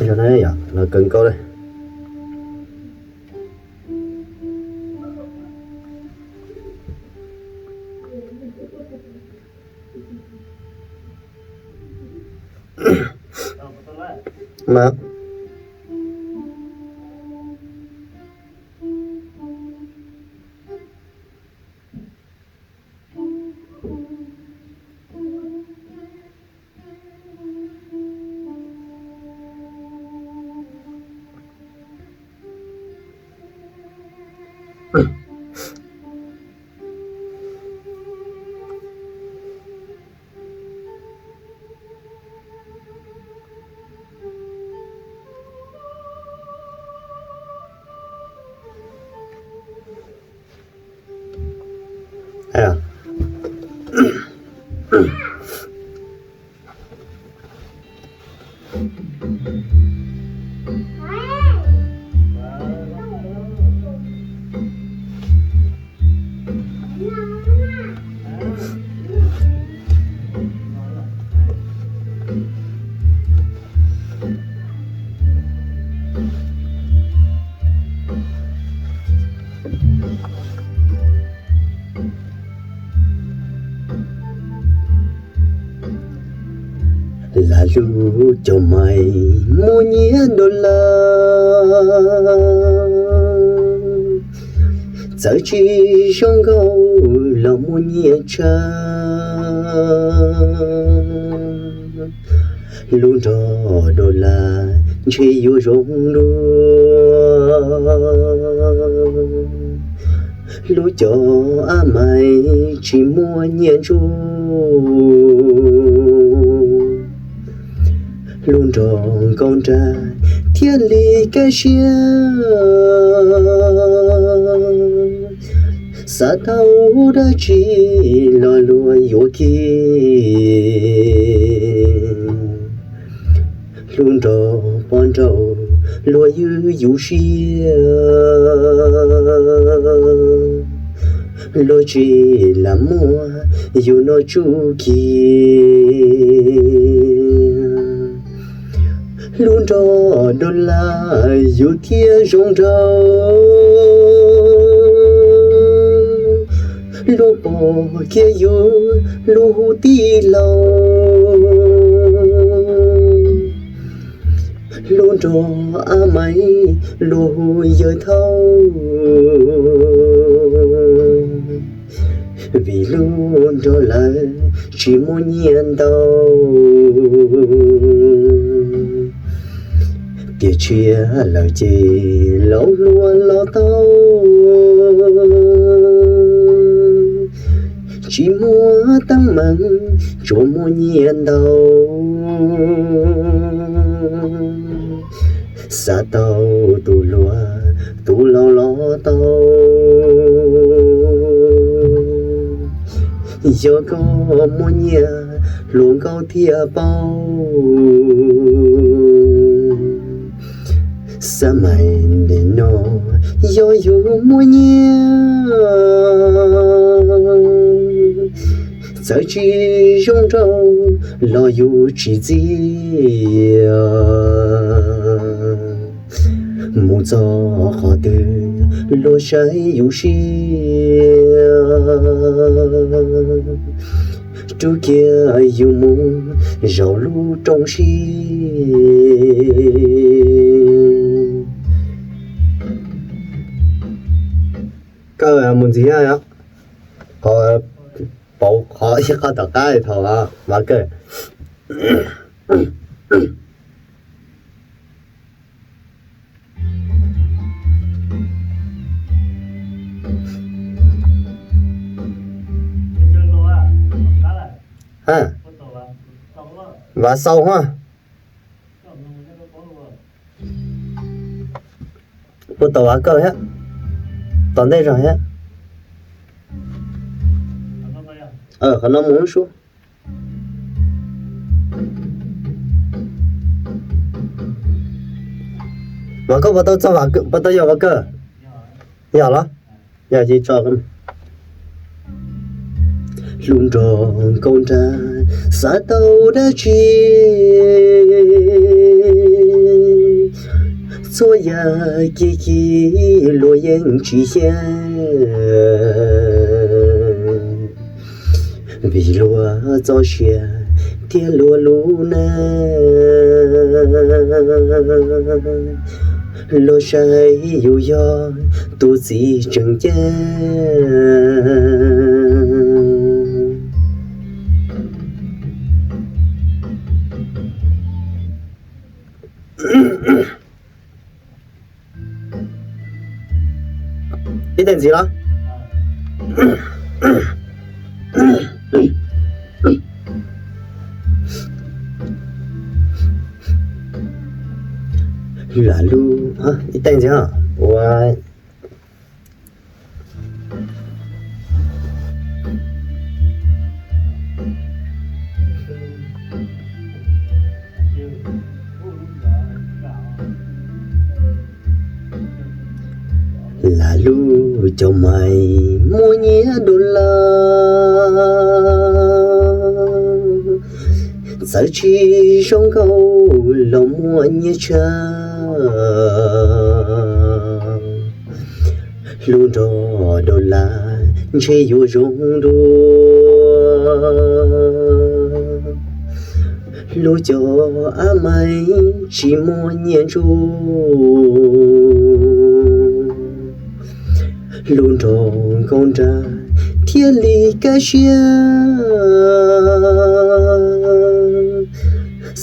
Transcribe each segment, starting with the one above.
Yog no yom, los kawg nkaus li. Mas Lam lub cov mais muaj nyiaj dollar, txawm tsis zoo nkauj los muaj nyiaj tshaj. Lub nrog dollar ntshe yuav zoo dua, lub cov ab mais tsis muaj nyiaj ntsuj. Lub nrog nkauj nraug thiaj li kaj siab, xav tau dab tsi los luag yuav kiag. Lub nrog poj nrauj luag ywj yus siab, luag tsis lam muab yus no tsuj kiag. Lub nrog dollar yus thiaj zoo nraug, luag pom kiag yus lub hu tij laug. Lub nrog ab mais luag hu yawg thaub, vim lub nrog lawv tsis muaj nyiaj ntau. Tiam sis lawv ces laus hluas los tau, tsis muaj teeb meem, tsuas muaj nyiaj ntau. Xav tau tus hluas tus laus los tau, yog koj muaj nyiaj hluas nkauj thiaj paub. Xab mais nim no yog yus muaj nyiaj, txawm tsis zoo nraug los yus tsis txiav. Mus txog qhov twg luag saib yus siab, rub kiag yus mus zaum lub rooj siab. Kawg mus ntxiv, qhov pauv qhov ib qho tom qab thaum Vaj Kawg. Ha, Vaj Xaus ha. Puas tau Vaj Kawg thiab? Tom ntej zog thiab. Qhov no mus lub sub. Mas koj puas tau txog, puas tau yog Vaj Kawg? Yog los? Yog ces tso. Hlub nrog nkauj nrag xav tau dab tsi? Txhua yam kev ci luag yeej tsis xyaw, vim luag txoj sia thiab luag lub neej. Luag saib yus yog tus txiv tseem ceeb. Ib teev ntxiv los? Lam lub, ib teev ntxiv ua Lam lub cov mais muaj nyiaj dollar, txawm tsis zoo nkauj los muaj nyiaj tshaj. Hlub nrog dollar ntshe yuav zoo dua. Hlub cov ab mais tsis muaj nyiaj ntsuj. Hlub nrog nkauj nrag thiaj li kaj siab.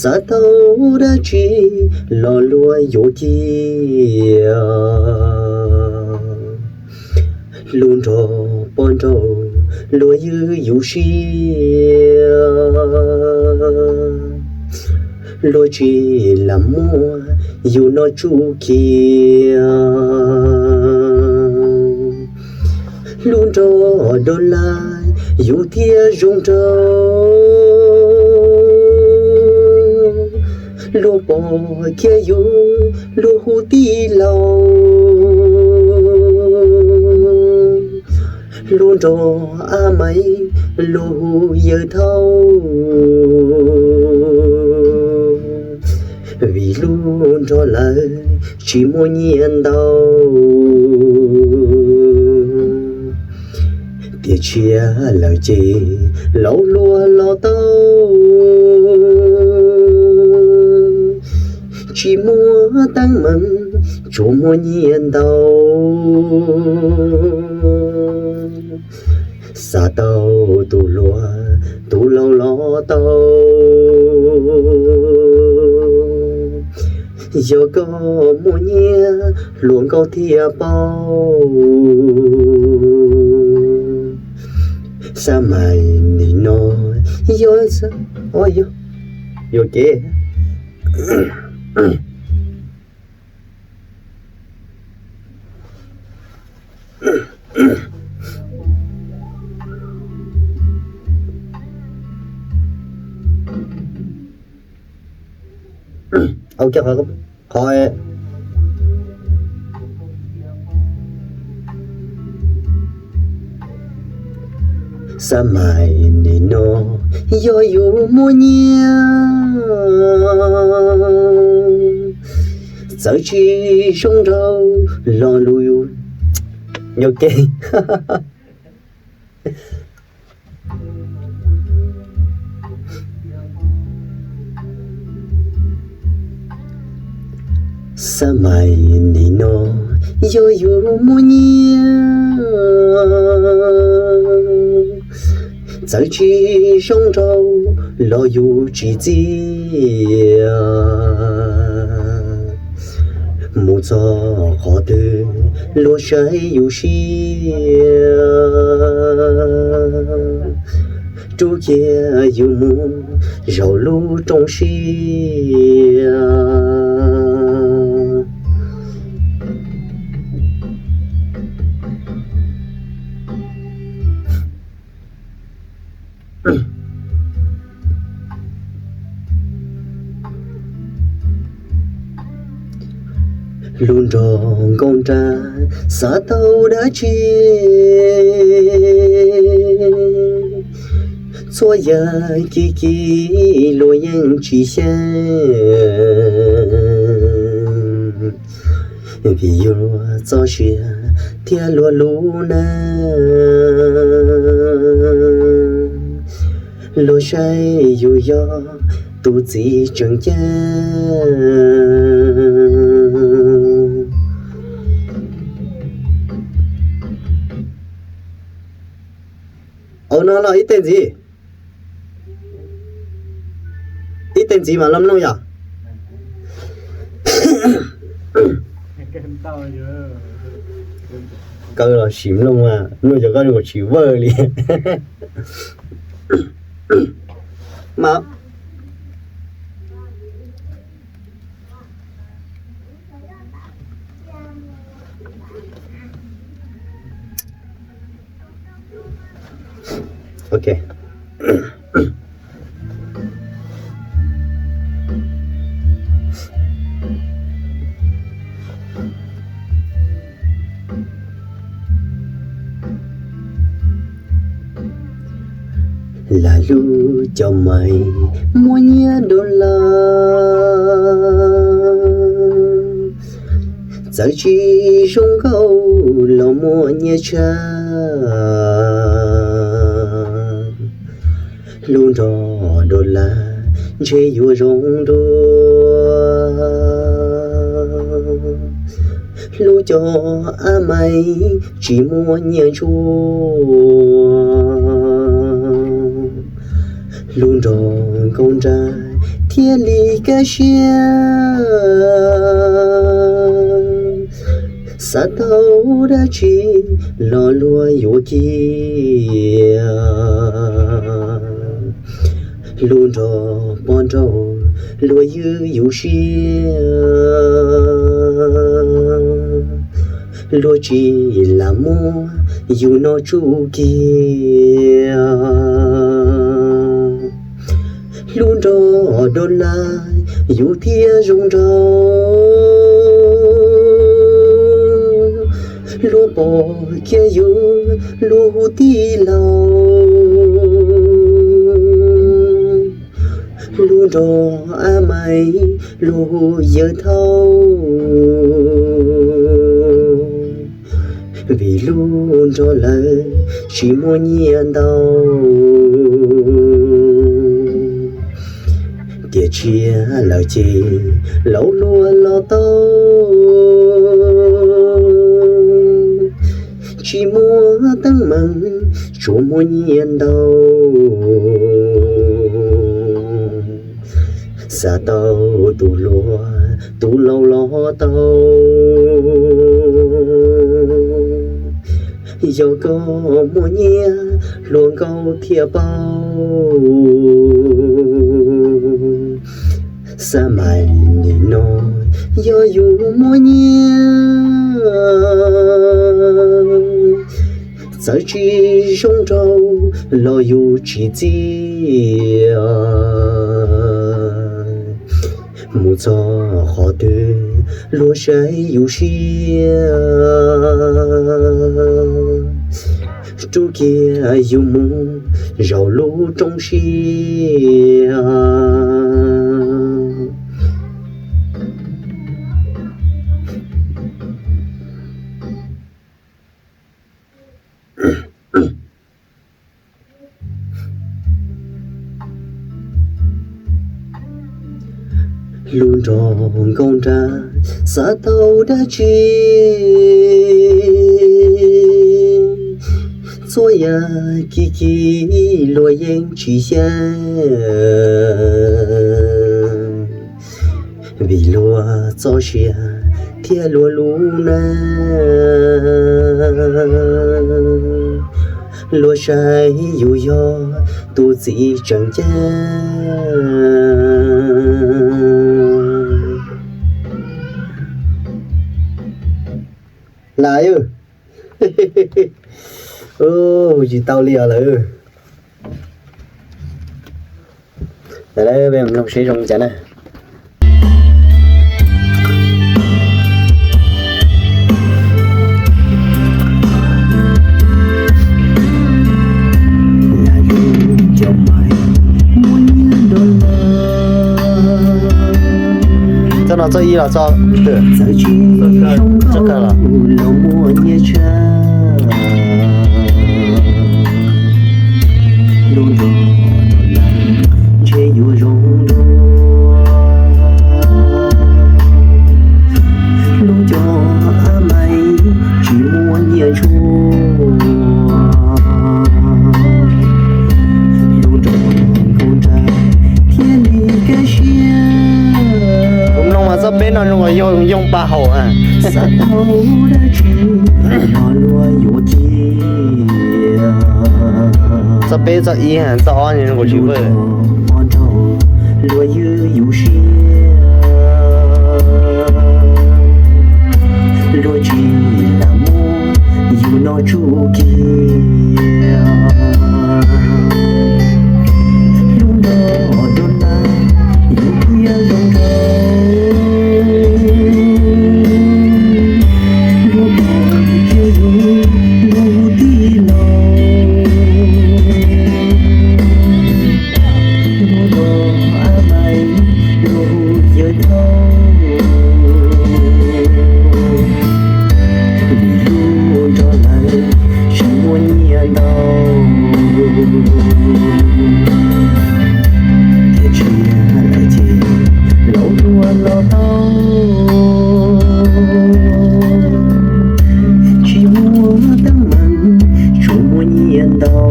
Xav tau dab tsi los luag yuav cia. Hlub nrog poj nrauj luag ywg yus siab. Luag tsis lam muab yus no tsuj khiav. Hlub nrog dollar yus thiaj zoo nraug. Luag pom kiag yus luag hu tij laug. Hlub nrog ab mais luag hu yawg thauj. Vim hlub nrog lawv tsis muaj nyiaj ntau. Tiam sis lawv ces laus hluas los tau. Tsis muaj teeb meem, tsuas muaj nyiaj ntau. Xav tau tus hluas tus laus los tau. Yog koj muaj nyiaj hluas nkauj thiaj paub. Xab mais nim no yog, yuam kev. Qhov xab mais nim no yog yus muaj nyiaj, txawm tsis zoo nraug los lus yus nyob ke. Xab mais nim no yog yus muaj nyiaj, txawm tsis zoo nraug los yus tsis txiav. Mus txog qhov twg luag saib yus siab, rub kiag yus mus zaum lub rooj siab. Lub nroog Nkauj Nrag xav tau dab tsi? Txhua yam kiv kiv luag yeej tsis xyeej, vim yus txoj sia thiab luag lub neej. Luag saib yus yog tus txiv tseem ceeb. Au no los ib teg ntxiv, ib teg ntxiv mas los mloog yom. Kawg los sim mloog mas mloog cov koj ua tsis vawj li mas. Ok. Lam lub cov mais muaj nyiaj dollar, txawm tsis zoo nkauj los muaj nyiaj tshaj. Lub nroog dollar ntshe yuav zoo dua, lub cov ab mais tsis muaj nyiaj ntsuag. Lub nroog Nkauj Nrag thiaj li kaj siab, xav tau dab tsi los luag yuav cia. Lub nroog poj nrauj luag ywg yus siab, luag tsis lam muab yus noj tsuj kiag. Lub nroog dollar yus thiaj zoo nraug, luag pom kiag yus luag hu tij laug. Lub nroog ab mais luag hu yawg thauj, vim lub nroog lawv tsis muaj nyiaj ntau. Tiam tsiaj lawm ces laus luag los tau, tsis muaj teeb meem tsuas muaj nyiaj ntau. Xav tau tus hluas tus laus los tau, yog koj muaj nyiaj hluas nkauj thiaj paub. Xab mais nim no yog yus muaj nyiaj, txawm tsis zoo nraug los yus tsis txiav. Mus txog qhov twg luag saib yus siab, rub kiag yus mus zaum lub roob siab. Lub nroog Nkauj Nrag xav tau dab tsi? Txhua yam kiv kiv luag yeej tsis xyeej, vim luag txoj sia thiab luag lub neej. Luag saib yus yog tus txiv tseem ceeb. Lam yog, tsis tau li os lawm. Peb mloog seb zoo li cas na. Txoj ib los txoj twg? Txoj kawg los? Lub nroog rov lawm ntshe yuav zoo dua. Lub cov ab mais tsis muaj nyiaj tshuaj. Lub nroog nkauj nraug thiab li kaj siab. Kuv mloog mas txoj peb no zoo nkaus yog yooj pa haum na. Xav tau dab tsi los luag yuav cia. Txoj peb txoj ib, txoj ob nkaus tsis vwj. Ua nraug luag ywj yus siab. Luag tsis lam muab yus no tsuj kiag. Lub nroog rov lawm yus thiaj zoo nraug. Luag pom thiab yus luag hu tij laug. Luag pom ab mais luag hu yawg thauj. Vim lub nroog lawm tsis muaj nyiaj ntau. Thiab tsis yog lawm ces laus luag los tau. Tsis muaj teeb meem, tsuas muaj nyiaj ntau.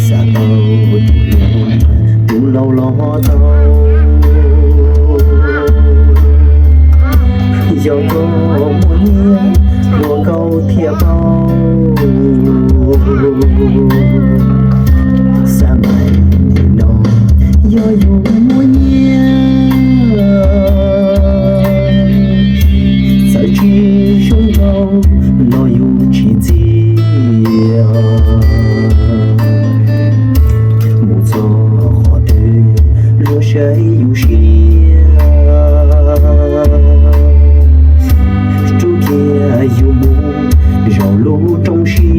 Xav tau tus laus, tus laus los tau. Yog koj muaj nyiaj, ua nkauj thiaj paub. Xav mas nim no yog yus muaj nyiaj, txawm tsis zoo nkauj los yus tsis ntxias. Mus txog qhov twg luag saib yus siab, rub kiag yus mus zaum lub roob siab.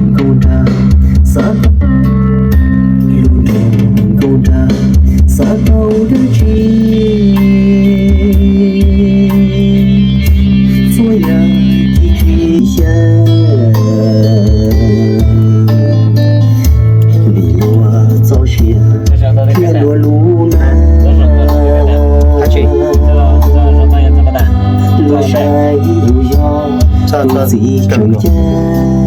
Nkauj nraug xav, lub nroog nkauj nraug xav tau dab tsi, txhua yam ci ci xyaw. Vim luag txoj sia thiab luag lub neej, luag saib yus yog tus txiv tseem ceeb.